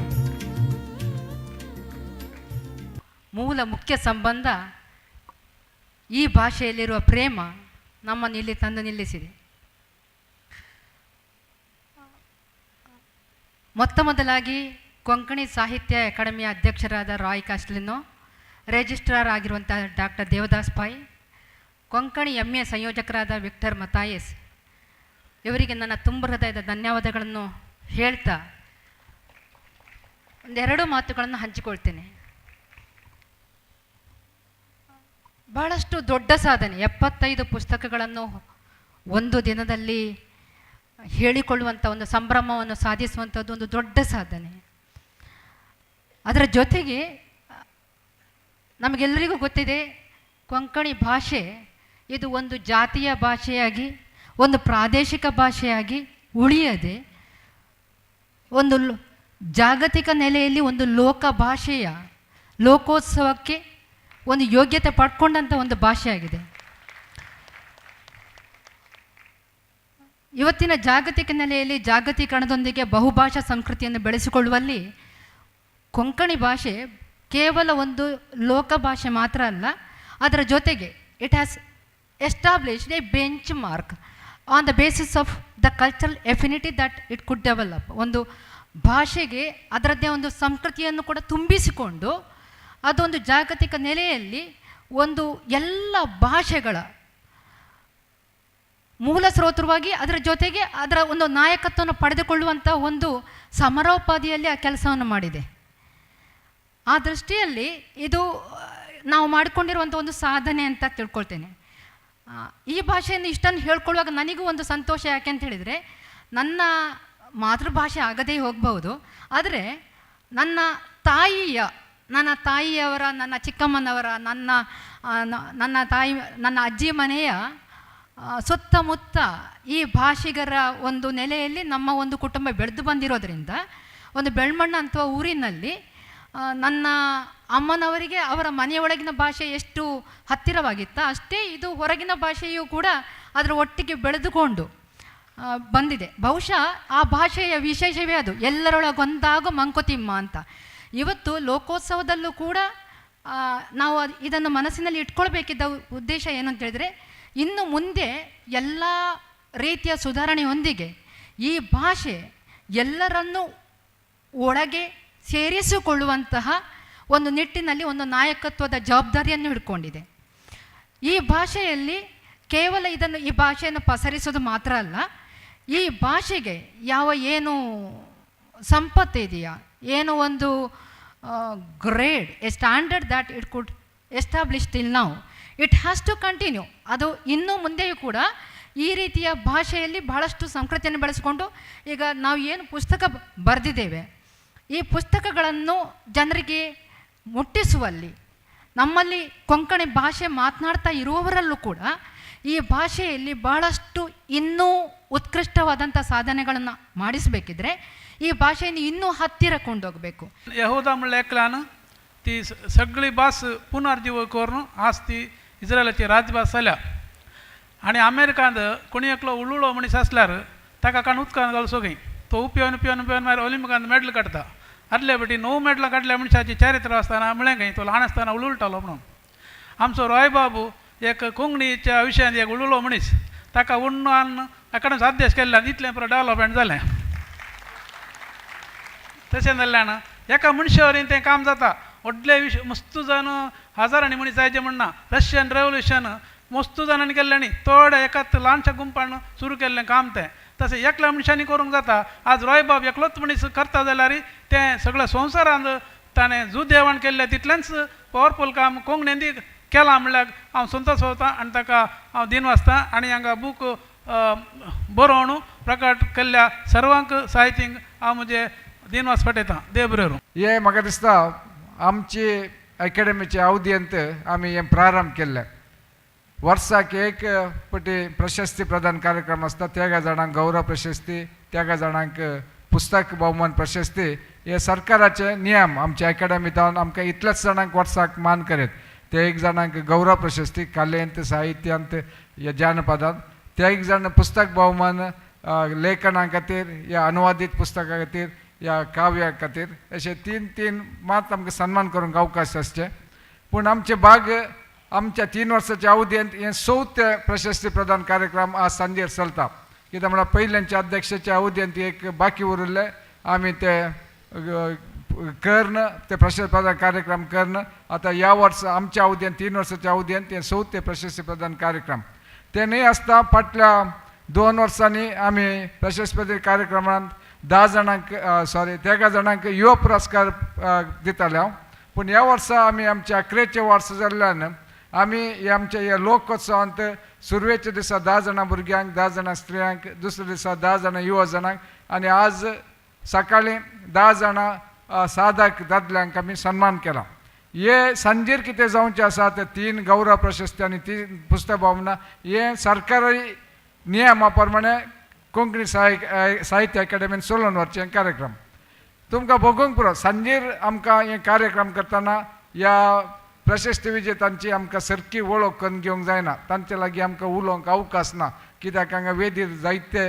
Speaker 9: ಮೂಲ ಮುಖ್ಯ ಸಂಬಂಧ ಈ ಭಾಷೆಯಲ್ಲಿರುವ ಪ್ರೇಮ ನಮ್ಮನ್ನು ಇಲ್ಲಿ ತಂದು ನಿಲ್ಲಿಸಿದೆ. ಮೊತ್ತ ಮೊದಲಾಗಿ ಕೊಂಕಣಿ ಸಾಹಿತ್ಯ ಅಕಾಡೆಮಿಯ ಅಧ್ಯಕ್ಷರಾದ ರಾಯ್ ಕಾಸ್ಟ್ಲಿನೋ, ರಿಜಿಸ್ಟ್ರಾರ್ ಆಗಿರುವಂಥ doctor Devdas Pai, Konkani M A ಸಂಯೋಜಕರಾದ ವಿಕ್ಟರ್ ಮತಾಯಸ್ ಇವರಿಗೆ ನನ್ನ ತುಂಬ ಹೃದಯದ ಧನ್ಯವಾದಗಳನ್ನು ಹೇಳ್ತಾ ಒಂದೆರಡು ಮಾತುಗಳನ್ನು ಹಂಚಿಕೊಳ್ತೇನೆ. ಬಹಳಷ್ಟು ದೊಡ್ಡ ಸಾಧನೆ, 75 ಪುಸ್ತಕಗಳನ್ನು ಒಂದು ದಿನದಲ್ಲಿ ಹೇಳಿಕೊಳ್ಳುವಂಥ ಒಂದು ಸಂಭ್ರಮವನ್ನು ಸಾಧಿಸುವಂಥದ್ದು ಒಂದು ದೊಡ್ಡ ಸಾಧನೆ. ಅದರ ಜೊತೆಗೆ ನಮಗೆಲ್ಲರಿಗೂ ಗೊತ್ತಿದೆ, ಕೊಂಕಣಿ ಭಾಷೆ ಇದು ಒಂದು ಜಾತಿಯ ಭಾಷೆಯಾಗಿ, ಒಂದು ಪ್ರಾದೇಶಿಕ ಭಾಷೆಯಾಗಿ ಉಳಿಯದೆ ಒಂದು ಜಾಗತಿಕ ನೆಲೆಯಲ್ಲಿ ಒಂದು ಲೋಕ ಭಾಷೆಯ ಲೋಕೋತ್ಸವಕ್ಕೆ ಒಂದು ಯೋಗ್ಯತೆ ಪಡ್ಕೊಂಡಂಥ ಒಂದು ಭಾಷೆಯಾಗಿದೆ. ಇವತ್ತಿನ ಜಾಗತಿಕ ನೆಲೆಯಲ್ಲಿ ಜಾಗತೀಕರಣದೊಂದಿಗೆ ಬಹುಭಾಷಾ ಸಂಸ್ಕೃತಿಯನ್ನು ಬೆಳೆಸಿಕೊಳ್ಳುವಲ್ಲಿ ಕೊಂಕಣಿ ಭಾಷೆ ಕೇವಲ ಒಂದು ಲೋಕ ಭಾಷೆ ಮಾತ್ರ ಅಲ್ಲ, ಅದರ ಜೊತೆಗೆ it has established a benchmark on the basis of the cultural affinity that it could develop. ಒಂದು ಭಾಷೆಗೆ ಅದರದ್ದೇ ಒಂದು ಸಂಸ್ಕೃತಿಯನ್ನು ಕೂಡ ತುಂಬಿಸಿಕೊಂಡು ಅದೊಂದು ಜಾಗತಿಕ ನೆಲೆಯಲ್ಲಿ ಒಂದು ಎಲ್ಲ ಭಾಷೆಗಳ ಮೂಲ ಸ್ರೋತವಾಗಿ ಅದರ ಜೊತೆಗೆ ಅದರ ಒಂದು ನಾಯಕತ್ವವನ್ನು ಪಡೆದುಕೊಳ್ಳುವಂಥ ಒಂದು ಸಮರೋಪಾದಿಯಲ್ಲಿ ಆ ಕೆಲಸವನ್ನು ಮಾಡಿದೆ. ಆ ದೃಷ್ಟಿಯಲ್ಲಿ ಇದು ನಾವು ಮಾಡಿಕೊಂಡಿರುವಂಥ ಒಂದು ಸಾಧನೆ ಅಂತ ತಿಳ್ಕೊಳ್ತೇನೆ. ಈ ಭಾಷೆಯನ್ನು ಇಷ್ಟನ್ನು ಹೇಳ್ಕೊಳ್ಳುವಾಗ ನನಗೂ ಒಂದು ಸಂತೋಷ. ಯಾಕೆ ಅಂತ ಹೇಳಿದರೆ, ನನ್ನ ಮಾತೃಭಾಷೆ ಆಗದೇ ಹೋಗ್ಬಹುದು, ಆದರೆ ನನ್ನ ತಾಯಿಯ, ನನ್ನ ತಾಯಿಯವರ, ನನ್ನ ಚಿಕ್ಕಮ್ಮನವರ, ನನ್ನ ನನ್ನ ತಾಯಿ, ನನ್ನ ಅಜ್ಜಿ ಮನೆಯ ಸುತ್ತಮುತ್ತ ಈ ಭಾಷಿಗರ ಒಂದು ನೆಲೆಯಲ್ಲಿ ನಮ್ಮ ಒಂದು ಕುಟುಂಬ ಬೆಳೆದು ಬಂದಿರೋದ್ರಿಂದ, ಒಂದು ಬೆಳ್ಮಣ್ಣ ಅಂತ ಊರಿನಲ್ಲಿ ನನ್ನ ಅಮ್ಮನವರಿಗೆ ಅವರ ಮನೆಯೊಳಗಿನ ಭಾಷೆ ಎಷ್ಟು ಹತ್ತಿರವಾಗಿತ್ತ ಅಷ್ಟೇ ಇದು ಹೊರಗಿನ ಭಾಷೆಯೂ ಕೂಡ ಅದರ ಒಟ್ಟಿಗೆ ಬೆಳೆದುಕೊಂಡು ಬಂದಿದೆ. ಬಹುಶಃ ಆ ಭಾಷೆಯ ವಿಶೇಷವೇ ಅದು, ಎಲ್ಲರೊಳಗೊಂದಾಗೋ ಮಂಕುತಿಮ್ಮ ಅಂತ. ಇವತ್ತು ಲೋಕೋತ್ಸವದಲ್ಲೂ ಕೂಡ ನಾವು ಇದನ್ನು ಮನಸ್ಸಿನಲ್ಲಿ ಇಟ್ಕೊಳ್ಬೇಕಿದ್ದ ಉದ್ದೇಶ ಏನು ಅಂತ ಹೇಳಿದರೆ, ಇನ್ನು ಮುಂದೆ ಎಲ್ಲ ರೀತಿಯ ಸುಧಾರಣೆಯೊಂದಿಗೆ ಈ ಭಾಷೆ ಎಲ್ಲರನ್ನೂ ಒಳಗೆ ಸೇರಿಸಿಕೊಳ್ಳುವಂತಹ ಒಂದು ನಿಟ್ಟಿನಲ್ಲಿ ಒಂದು ನಾಯಕತ್ವದ ಜವಾಬ್ದಾರಿಯನ್ನು ಹಿಡ್ಕೊಂಡಿದೆ. ಈ ಭಾಷೆಯಲ್ಲಿ ಕೇವಲ ಇದನ್ನು, ಈ ಭಾಷೆಯನ್ನು ಪಸರಿಸೋದು ಮಾತ್ರ ಅಲ್ಲ, ಈ ಭಾಷೆಗೆ ಯಾವ ಏನು ಸಂಪತ್ತು ಇದೆಯಾ, ಏನು ಒಂದು grade, a standard that it could establish till now, it has to continue. ಅದು ಇನ್ನೂ ಮುಂದೆಯೂ ಕೂಡ ಈ ರೀತಿಯ ಭಾಷೆಯಲ್ಲಿ ಬಹಳಷ್ಟು ಸಂಸ್ಕೃತಿಯನ್ನು ಬೆಳೆಸಿಕೊಂಡು, ಈಗ ನಾವು ಏನು ಪುಸ್ತಕ ಬರೆದಿದ್ದೇವೆ, ಈ ಪುಸ್ತಕಗಳನ್ನು ಜನರಿಗೆ ಮುಟ್ಟಿಸುವಲ್ಲಿ, ನಮ್ಮಲ್ಲಿ ಕೊಂಕಣಿ ಭಾಷೆ ಮಾತನಾಡ್ತಾ ಇರುವವರಲ್ಲೂ ಕೂಡ ಈ ಭಾಷೆಯಲ್ಲಿ ಬಹಳಷ್ಟು ಇನ್ನೂ ಉತ್ಕೃಷ್ಟವಾದಂಥ ಸಾಧನೆಗಳನ್ನು ಮಾಡಿಸಬೇಕಿದ್ರೆ ಈ ಭಾಷೆಯನ್ನು ಇನ್ನೂ ಹತ್ತಿರ ಕೊಂಡೋಗಬೇಕು.
Speaker 10: यहुदा म्हणल्यार एकल्यान ती सगळी भास पुनर्जीव करून आज ती इस्रायलाची राजभास जाल्या. आनी अमेरिकांत कोणी एकलो उळुळो मनीस आसल्यार ताका काण उदकान घालचो खंय, तो उपेवन उपेवन उपेवन मागीर ऑलिंपिकांत मॅडल काडटा. आदले फावटी 9 मॅडलां काडल्या मनशाची चरित्र आसतना म्हळें खंय तो ल्हान आसतना उळुळटालो म्हणून. आमचो रॉय बाबू एक कोंकणीच्या विशयांत एक उळुळो मनीस, ताका उण्ण अकादमी अध्यक्ष केल्ल्यान इतलें पुरो डेवलपमेंट जालें. तशें जाल्ल्यान एका मनशा वरवीं तें काम जाता. व्हडले विश मस्तू जाण हजारांनी मनीस जायचे म्हणना. रशियन रेवोल्युशन मस्तू जाणांनी केल्लें न्ही, थोड्या एकाच ल्हानशा गुंपान सुरू केल्लें काम तें. तशें एकल्या मनशांनी करूंक जाता. आज रॉय बाब एकलोच मनीस करता जाल्यार तें सगळ्या संवसारांत ताणें जुदेवान केल्लें तितलेंच पावरफूल काम कोंकणींत केलां म्हणल्यार हांव संतोश जाता आनी ताका हांव दिनवासता. आनी हांगा बूक बरोवन प्रकट केल्ल्या सर्वांक साहित्यींक हांव म्हजे दिनवास पठयतां. देव बरें करूं.
Speaker 1: हे म्हाका दिसता आमची अकॅडमीचे अवधींत आमी हें प्रारंभ केल्लें. वर्साक एक पटी प्रशस्ती प्रदान कार्यक्रम आसता. तेगा जाणांक गौरव प्रशस्ती, तेगा जाणांक पुस्तक भोवमान प्रशस्ती. हे सरकाराचे नियम. आमच्या एकाडेमींत आमकां इतल्याच जाणांक वर्साक मान करीत. ते एक जाणांक गौरव प्रशस्ती कलेंत, साहित्यांत या जानपदांत, ते एक जाण पुस्तक भोवमान लेखना खातीर या अनुवादीत पुस्तका खातीर या काव्या खातीर, अशे तीन तीन मात आमकां सन्मान करूंक अवकाश आसचे. पूण आमचे बाग आमच्या 3 वर्साच्या अवधींत हें चवथे प्रशस्ती प्रदान कार्यक्रम आज सांजेर चलता. कित्याक म्हळ्यार पयल्यांच्या अध्यक्षाच्या अवधींत एक बाकी उरिल्ले आमी ते कर्ण ते प्रशस्ती प्रदान कार्यक्रम कर्ण आतां ह्या वर्सा आमच्या अवधींत 3 वर्साच्या अवधींत ते चवथे प्रशस्ती प्रदान कार्यक्रम. ते न्हय आसता फाटल्या 2 वर्सांनी आमी प्रशस्ती प्रदान कार्यक्रमांत 10 जाणांक सॉरी 13 जाणांक युवा पुरस्कार दिताले हांव. पूण ह्या वर्सा आमी आमच्या 11वेचें वर्स जाल्ल्यान आमी हे आमच्या ह्या लोकोत्सवांत सुरवेच्या दिसा 10 जाणां भुरग्यांक, 10 जाणां स्त्रियांक, दुसऱ्या दिसा 10 जाणां युवा जाणांक आनी आज सकाळीं 10 जाणां साधक दादल्यांक आमी सन्मान केला. हे सांजेर कितें जावचें आसा ते 3 गौरव प्रशस्ती आनी 3 पुस्तक भावना हे सरकारी नियमा प्रमाणे कोंकणी साहित्य अकादेमीन चलोवन व्हरचें कार्यक्रम. तुमकां भोगूंक पुरो सांजेर आमकां हे कार्यक्रम करतना ह्या प्रशस्ती विजेतांची आमकां सारकी वळख करून घेवंक जायना. तांचे लागीं आमकां उलोवंक अवकाश ना, कित्याक हांगा वेदीर जायते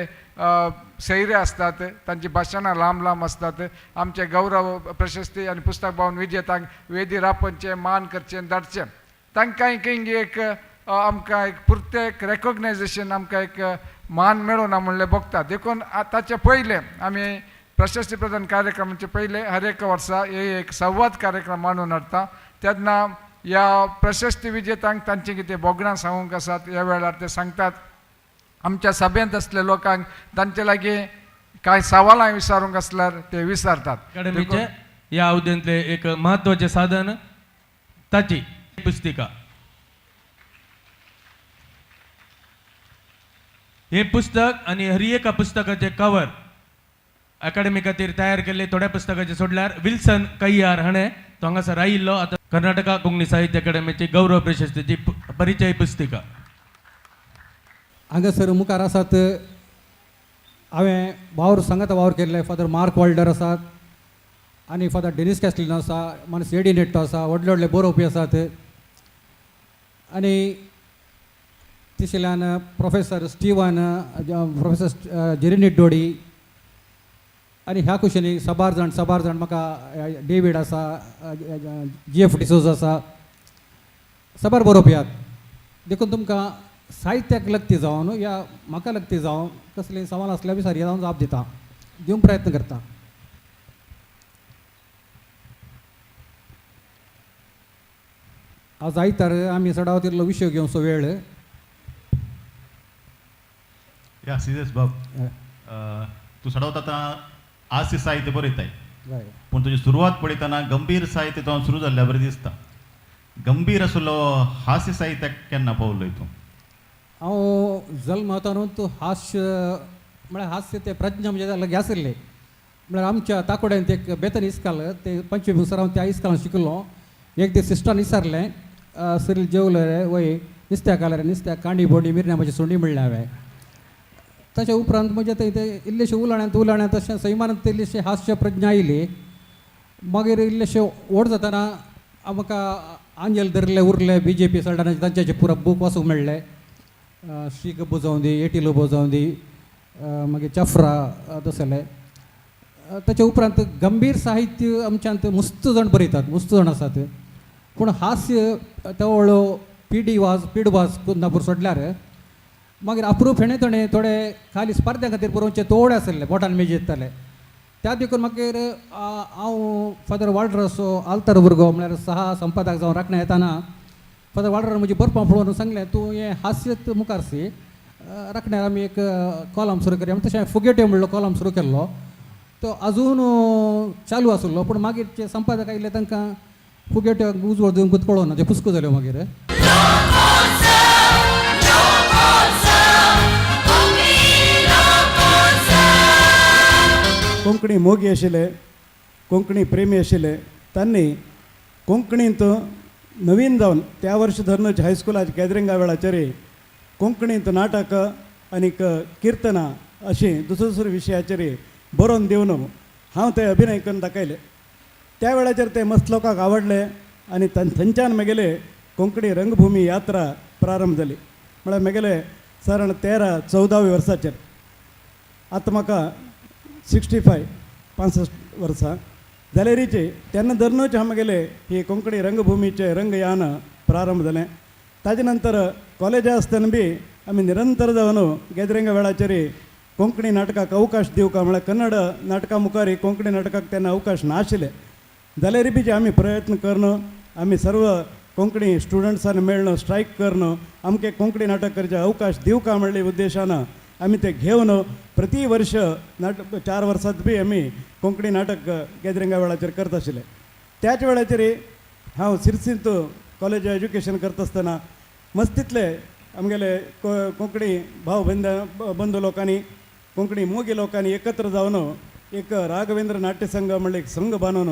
Speaker 1: सैरे आसतात, तांची भाशणां लांब लांब आसतात. आमचे गौरव प्रशस्ती आनी पुस्तक भवन विजेतांक वेदीर आपोवचें, मान करचें, धाडचें. तांकां एक एक आमकां एक पुरतें एक रेकोगनायजेशन, आमकां एक मान मेळना म्हणलें भोगता. देखून ताचे पयलें आमी प्रशस्ती प्रदान कार्यक्रमाचे पयलें हर एका वर्सा हे एक संवाद कार्यक्रम मांडून हाडटा. तेन्ना ह्या प्रशस्ती विजेतांक तांचें कितें भोगणां सांगूंक आसात ह्या वेळार ते सांगतात. आमच्या सभेंत आसले लोकांक तांचे लागीं कांय सवालां विचारूंक आसल्यार ते विचारतात.
Speaker 8: अकाडेमीचे ह्या अवधींतले एक म्हत्वाचें साधन ताची पुस्तिका. हे पुस्तक आनी हर एका पुस्तकाचे कवर अकाडेमी खातीर तयार केल्ले थोड्या पुस्तकाचे सोडल्यार विल्सन कैयार हाणें तो हांगासर आयिल्लो. आतां कर्नाटका कोंकणी साहित्य अकाडेमीची गौरव प्रशस्तीची परिचय पुस्तिका.
Speaker 11: हांगासर मुखार आसात हांवें वावर सांगात वावर केल्ले फादर मार्क वॉल्डर आसात आनी फादर डेनीस कॅस्टलिनो आसा, मानस एडी नेट्टो आसा, व्हडले व्हडले बरोवपी आसात. आनी तिसल्यान प्रोफेसर स्टिवन, प्रोफेसर जेरी निड्डोडी आनी ह्या कुशेनी साबार जाण म्हाका डेवीड आसा, जी एफ डिसोज आसा, साबार बरोवपी आहात. देखून तुमकां साहित्याक लगती जावन या म्हाका लगती जावन कसली सवाल आसल्यार बी सारकी हांव जाप दिता, दिवंक प्रयत्न करता. आज आयतार आमी चडावत इल्लो विशय घेवचो वेळ.
Speaker 12: या सिरियस बाब, तूं सडावत आतां हास्य साहित्य बरयताय, पूण तुजी सुरवात पळयतना गंभीर साहित्य तो सुरू जाल्ल्या बरें दिसता. गंभीर आसलो हास्य साहित्याक केन्ना पावलोय तूं?
Speaker 11: हांव जल्मतानूच हास्य म्हळ्यार हास्य ते प्रज्ञा म्हणजे लागीं आशिल्लें. म्हळ्यार आमच्या ताकोड्यांत एक बेतन इस्काल, ते 25 वर्सां हांव त्या इस्कालान शिकलो. एक दीस सिस्टरान विचारलें, सिरील जेवलो रे? वय. नुस्त्याक घालें रे? नुस्त्याक कांडी बोंडी मिरण्या म्हजी सोंडी म्हणलें हांवें. ताच्या उपरांत म्हजें थंय तें इल्लेशें उलोवण्यांत उलोवण्यांत तशें सैमानंत इल्लीशी हास्य प्रज्ञा आयली. मागीर इल्लेशें व्हड जातना म्हाका आंजेल धरले उरले बी जे पी सल्डानाचे तांचे पुरो बूक वाचूंक मेळ्ळे. श्री गब्बू जावं दी, एटी लोबो जावं दी, मागीर चफ्रा तसले. ताच्या उपरांत गंभीर साहित्य आमच्यांत मस्त जाण बरयतात, मस्त जाण आसात. पूण हास्य तवळो पी डी वाज पीडवाज कुंदापूर सोडल्यार मागीर अप्रूप हेणें थोडे थोडे खाली स्पर्ध्या खातीर बरोवचे थोडे आसले, बोटान मेज येताले. त्या देखून मागीर हांव फादर वाल्ड्रसो आल्तर भुरगो म्हळ्यार सहा संपादक जावन राखणे येताना फादर वाल्डरान म्हजी बरपां पळोवन सांगलें, तूं हें हास्य मुखार सी राखण्यार आमी एक कॉलम सुरू करया. तशें फुगेट्यो म्हणलो कॉलम सुरू केल्लो, तो अजून चालू आसलो. पूण मागीर जे संपादक आयिल्ले तांकां फुगेट्यो उजवाड दिवंकूच कळना, ते पुस्को जाल्यो मागीर.
Speaker 13: कोंकणी मोगी आशिल्ले, कोंकणी प्रेमी आशिल्ले, तांणी कोंकणींत नवीन जावन त्या वर्स धरनूच हायस्कुलाच्या गॅदरिंगा वेळाचेर कोंकणींत नाटक आनीक किर्तनां अशीं दुसरे दुसरे विशयाचेर बरोवन दिवन हांव ते अभिनय करून दाखयले. त्या वेळाचेर ते मस्त लोकांक आवडले आनी थंयच्यान म्हगेले कोंकणी रंगभुमी यात्रा प्रारंभ जाली. म्हळ्यार म्हगेले सादारण 13-14 वर्साचेर. आतां म्हाका 65 65 वर्सां जाल्यारीचे तेन्ना धरनूच हांव म्हगेले ही कोंकणी रंगभुमीचें रंगयान प्रारंभ जालें. ताजे नंतर कॉलेजा आसतना बी आमी निरंतर जावन गॅदरिंगा वेळाचेर कोंकणी नाटकाक अवकाश दिवका, म्हळ्यार कन्नड नाटकां मुखार कोंकणी नाटकाक तेन्ना अवकाश नाशिल्ले जाल्यार बी आमी प्रयत्न करून आमी सर्व कोंकणी स्टुडंट्सान मेळ्ळो स्ट्रायक करून आमकां कोंकणी नाटक करचे अवकाश दिवका म्हणले उद्देशान आमी ते घेवन प्रति वर्ष नाटक 4 वर्सांत बी आमी कोंकणी नाटक गॅदरिंगा वेळाचेर करता आशिल्ले. त्याच वेळाचेर हांव सिरसींत कॉलेज एज्युकेशन करता आसतना मस्तीतले आमगेले कोंकणी भाव बंधू लोकांनी कोंकणी मोगी लोकांनी एकत्र जावन एक राघवेंद्र नाट्य संघ म्हणले एक संघ बांदून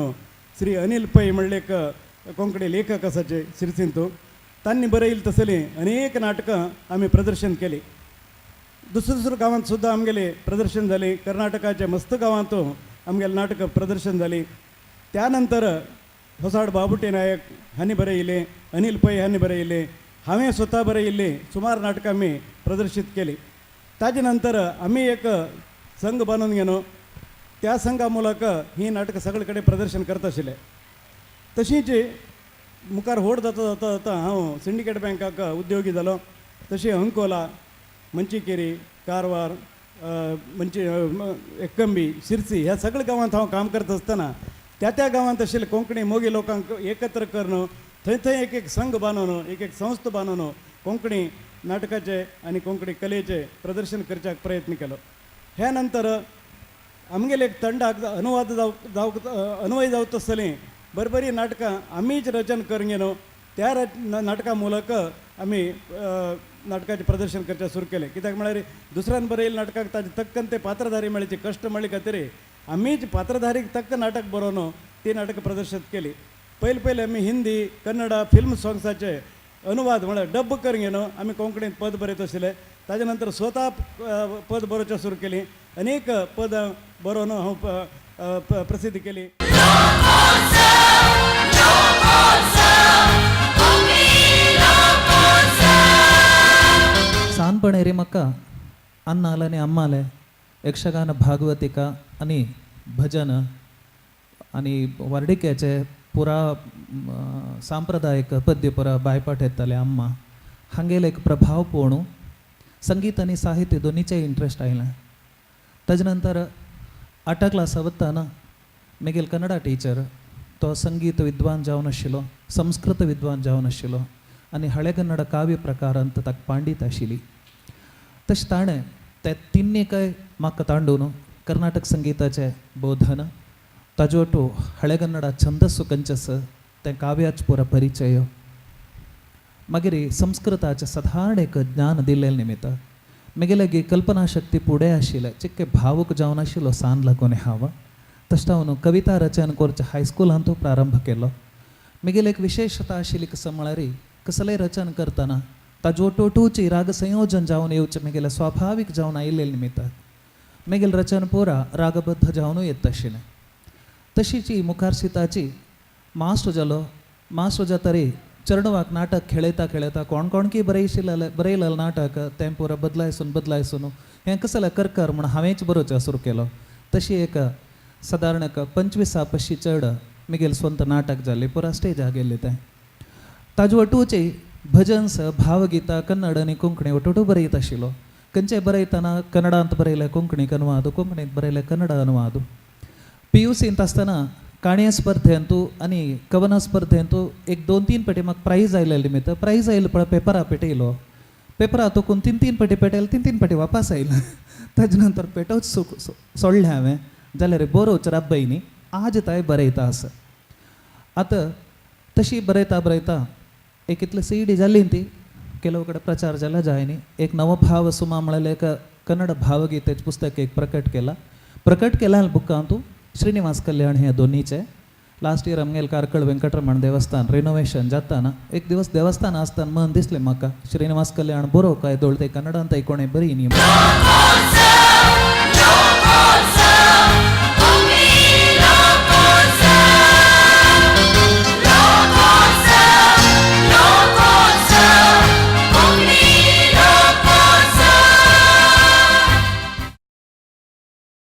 Speaker 13: श्री अनिल पै म्हणले एक कोंकणी लेखक आसाचे सिरसींत तांणी बरयले तसलीं अनेक नाटकां आमी प्रदर्शन केली. दुसऱ्या दुसऱ्या गांवांत सुद्दां आमगेले प्रदर्शन जालीं. कर्नाटकाच्या मस्त गांवांत आमगेले नाटकां प्रदर्शन जालीं. त्या नंतर होसाड बाबुटे नायक हांणी बरयलें, अनिल पै हांणी बरयलें, हांवें स्वता बरयिल्लीं सुमार नाटकां आमी प्रदर्शीत केलीं. ताजे नंतर आमी एक संघ बांदून घेवन त्या संघा मुलक ही नाटकां सगळे कडेन प्रदर्शन करता आशिल्ले. तशींच मुखार व्हड जाता जाता जाता हांव सिंडिकेट बँकाक उद्योगी जालो. तशें अंकोला, मंचिकेरी, कारवार, मंची एक्कंबी, शिरसी ह्या सगळ्या गांवांत हांव काम करता आसतना त्या त्या गांवांत आशिल्ले कोंकणी मोगी लोकांक एकत्र करून थंय थंय एक एक संघ बांदून एक एक संस्था बांदून कोंकणी नाटकाचे आनी कोंकणी कलेचे प्रदर्शन करच्याक प्रयत्न केलो. ह्या नंतर आमगेले एक तंडाक अनुवाद जावंक अन्वय जावत आसतलीं बरी बरीं नाटकां आमीच रचन करून घेवन त्या नाटकां मुलक आमी नाटकाचें प्रदर्शन करचें सुरू केलें. कित्याक म्हळ्यार दुसऱ्यान बरयल्ल्या नाटकाक ताजे तक्कन ते पात्रधारी मेळचे कश्ट मेळ्ळे खातीर आमीच पात्रधारीक तक्क नाटक बरोवन ती नाटकां प्रदर्शीत केली. पयले पयले आमी हिंदी, कन्नडा फिल्म सॉंग्साचे अनुवाद म्हळ्यार डब करून घेवन आमी कोंकणींत पद बरयत आशिल्ले. ताजे नंतर स्वता पद बरोवचें सुरू केली. अनेक पदां बरोवन हांव प्रसिद्ध केली.
Speaker 14: सानपणेरी म्हाका अन्नाले आनी अम्माले यक्षगान भागवतिका आनी भजन आनी वर्डिकेचे पुरा सांप्रदायिक पद्य पुरा बायपाट येताले अम्मा हांगेले एक प्रभाव पळोवन संगीत आनी साहित्य दोनीचेय इंट्रस्ट आयलें. ताजे नंतर 8 क्लासा वतना म्हगेल कन्नडा टिचर तो संगीत विद्वान जावन आशिल्लो, संस्कृत विद्वान जावन आशिल्लो आनी हळेगन्नड काव्य प्रकारांत ताका पांडित आशिल्ली. तशें ताणें ते तिन्नीकय म्हाका तांडून कर्नाटक संगीताचें बोधन ताजे वटू हळेगन्नडा छंदस्सु कंचस तें काव्याच पुरा परिचय मागीर संस्कृताचें सादारण एक ज्ञान दिल्लें निमित्त म्हगेले कल्पना शक्ती फुडें आशिल्लें, चिक्के भावूक जावन आशिल्लो सान लागून हांव. तशें हांव कविता रचन करचें हायस्कुलांतू प्रारंभ केलो. म्हगेली एक विशेशता आशिल्ली कसो म्हळ्यार कसलें रचन करतना ताजे ओटोटूची राग संयोजन जावन येवचें म्हगेलें स्वाभावीक जावन आयिल्लें निमित्त म्हगेलें रचन पुरा रागबद्ध जावनूय येता आशिल्लें. तशीच मुखार सिताची मास्टर जालो. मास्टर जातरी चेडवाक नाटक खेळयता खेळयता कोण कोण की बरयशिल्लें बरयलें नाटक तें पुरा बदलायसून बदलायसून हें कसलें करकर म्हूण हांवेंच बरोवचें सुरू केलो. तशी एक सादारण एक 25 पशी चड म्हगेलें स्वंत नाटक जालें पुरा स्टेजार गेल्लें तें. ताजे वटूची भजन्स भावगीतां कन्नड आनी कोंकणी वटूटू बरयत आशिल्लो. खंयचें बरयतना कन्नडांत बरयलें कोंकणीक अनुवाद, कोंकणींत बरयलें कन्नड अनुवाद. PUCंत आसतना काणये स्पर्धेंतू आनी कवना स्पर्धेंतू एक 2-3 पेटी म्हाका प्रायज आयलें निमित्त प्रायज आयलो पळय पेपरा पेटयलो. पेपरा तोकून 3-3 पेटी पेटयले, 3-3 पेटी वापस आयले. ताजे नंतर पेटोच सोडलें हांवें. जाल्यार बरोवचें राब्बय न्ही आज ताय बरयता आसा. आतां तशी बरयता बरयता एक इतली CD जाली ती ಕೆಲವು कडेन प्रचार जाला जाय न्ही. एक नवभाव सुमा म्हळ्यार एक कन्नड भावगीतेचें पुस्तक एक प्रकट केलां. प्रकट केल्या बुकांतू श्रीनिवास कल्याण हे दोनीचे लास्ट इयर आमगेले कार्कळ वेंकटरमण देवस्थान रिनोवेशन जाताना एक दिवस देवस्थान आसतना मन दिसलें म्हाका श्रीनिवास कल्याण बरो काय दोळ ते कन्नडांत कोणें बरी न्ही.